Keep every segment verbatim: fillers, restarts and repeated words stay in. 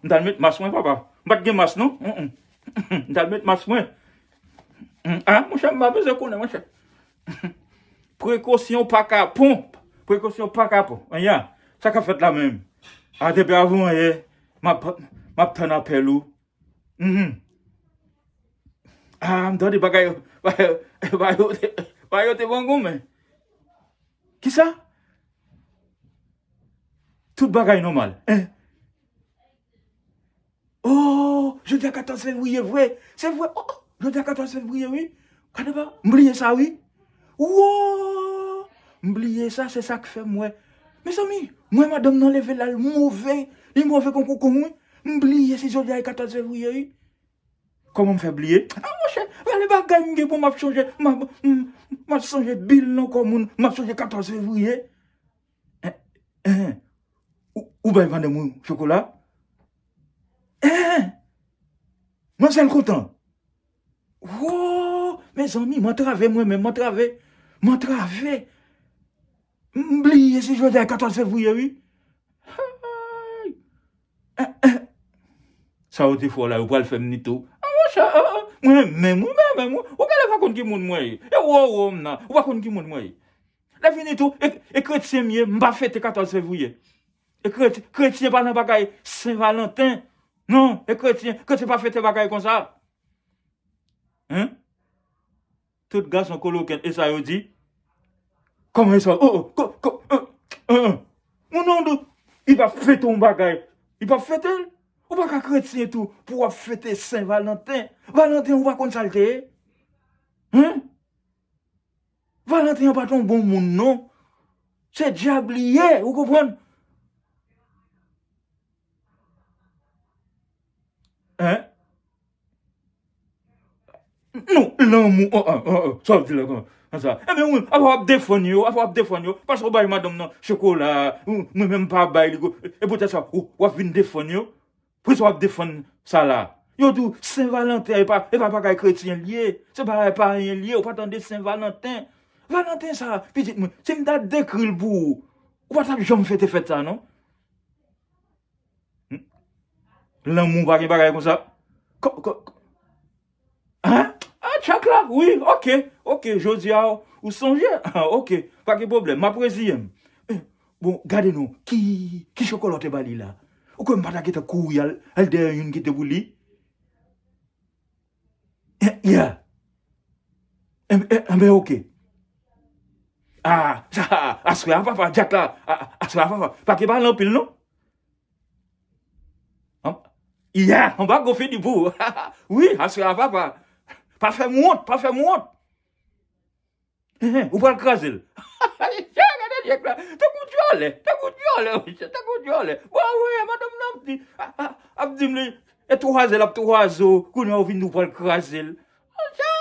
M t al met mas mwen, papa. M pa t gen mas, non. Mm, mm. M t al met mas mwen. Mm, ah, monchè, m pa bezwen konnen, monchè. Prekosyon pa kapon. Prekosyon pa kapon. Anya, sa k ap fèt la menm? A, depi avan yè, m ap, m ap tann apèl ou. Mhm. Ah, m tande bagay, bagay, bagay, bagay yo te ban goumen. Kisa? Tout bagay nòmal. Eh. Oh, jodi a katòz fevriye vre. Se vre. Oh, oh, jodi a katòz fevriye, wi. Gade pa, m bliye sa, wi. Wo! M bliye sa, se sa k fè m wè. Mezanmi, mwen madanm nan leve la, l move. Li move kon koukong, wi. M bliye si jodi a e katòz fevriye, wi. Kòman m fè bliye? Ah, monchè, gade bagay m gen pou m ap chonje. M ap, m, m ap sonje bil nan kò moun. M ap sonje katòz fevriye. Eh, eh, ou, ou bay madanm ou chokola? Eh, manzèl kontan. Wo, mezanmi, m antrave mwen menm, m antrave. M antrave. M bliye si jodi a katòz fevriye, wi. Hay! Eh, eh. Sa yo te fè w la, yo pral fè m ni tou. Ah, monchè, ah, ah, mwen menm, wi, mwen menm, wi. Ou genlè pa konn ki moun mwen ye. E wo, wo, m nan. Ou pa konn ki moun mwen ye. Lè fini tou, e, e kretyen m ye, m pa fete katòz fevriye. E kret-, kretyen pa nan bagay Sen Valanten. Non, e kretyen, kretyen pa fete bagay konsa. Hein? Tout gason kolokent, e sa yo di? Kòman e sa? Oh, oh, ko, ko, euh, euh, euh. Moun nan, li pa fete yon bagay. Li pa fete l. Ou pa ka kretyen tou pou w ap fete Sen Valanten. Valanten, ou pa konn sa l te ye? Hein? Valanten an pa t yon bon moun, non. Se dyab li ye, ou konprann? Hein? Non, lanmou, oh, oh, oh, oh, sa w di la, kòman sa? Ebyen, wi, apa w ap defann yo, apa w ap defann yo, paske w bay madanm nan chokola, ou, mwen menm m pa bay li, e poutèt sa, ou, w ap vin defann yo? Poukisa w ap defann sa la? Yo di w, Sen Valanten, e pa, e pa bagay kretyen l ye. Se bagay payen l ye. Ou pa tande Sen Valanten. Valanten sa, pitit mwen, si m ta dekri l pou ou, ou pa t ap janm fete fèt sa, non? Hmm? Lanmou pa gen bagay konsa. Ko, ko, ko. Hein? Ah, tchak la, wi, oke, oke, jodi a, ou sonje? Ah, oke, pa gen pwoblèm, m ap reziye m. Eh, bon, gade non, ki, ki chokola w te ba li la? Ou kwè m pa ta gentan kouri al, al dèyè youn ki te pou li? Eh, yeah. Enben, enben, oke. Ah, sa, aswè a, papa, djak la, a, a, aswè a, papa, pa gen pale anpil, non? An-, yeah, anba gwo fini pou ou. Wi, aswè a, papa. Pa fè m wont, pa fè m wont. Hen, ou pral kraze l. Gade nèg la. Tankou dyòlè, tankou dyòlè, mesye, tankou dyòlè. Bon, wi, madanm nan ap di, a, a, ap di m li, e twaze l ap twaze w, kounye a ou vin di w pral kraze l. Monchè.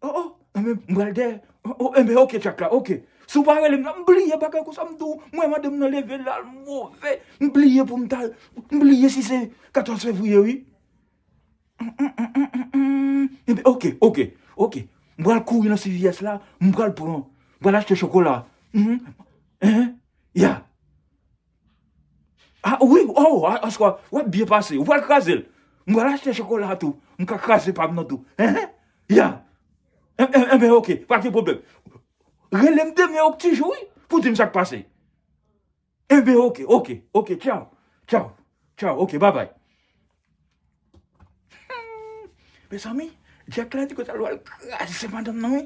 Oh, oh, enben, m pral dèyè. Oh, oh, enben, oke, tchak la, oke. Si w pa rele m la, m bliye bagay konsa, m di w, mwen, madanm nan leve la, l move. M bliye pou m ta, m bliye si se katòz fevriye, wi. Enben, oke, oke, oke. M pral kouri nan C V S la, m pral pran, m pral achte chokola. Mhm. Hein? Ya. Ah, wi, oh, a, aswè, w ap byen pase. Ou pral kraze l. M pral achte chokola tou. M ka kraze pa m nan tou. Hein? Ya. En, en, enben, oke, pa gen pwoblèm. Rele m demen ok ti jou, wi, pou di m sa k pase. Enben, oke, oke, oke, tchaw. Tchaw. Tchaw, oke, babay. Hmm, mezanmi, Djak la di konsa l pral kraze madanm nan, wi.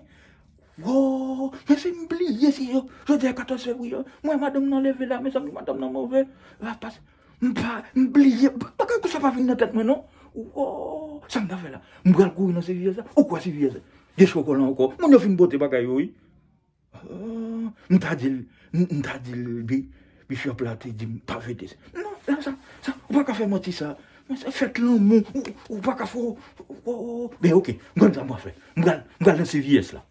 Wo, men si m bliye si yo, jodi a katòz fevriye, mwen madanm nan leve la, mezanmi, madanm nan move. Rapas, m pa, m bliye, bagay konsa pa vin nan tèt mwen, non. Wo, sa m ta fè la? M pral kouri nan C V S la, ou kwè C V S la? Gen chokola ankò. Moun yo fin pote bagay yo, wi. Oh, m ta di l, m, m ta di l, bi, bishop la te di m pa fete. Non, sa, sa, sa, ou pa ka fè manti sa. Men se fèt lanmou, ou, ou pa ka fè, oh, oh, oh. Ben, oke, m konn sa m pral fè. M pral, m pral nan C V S la.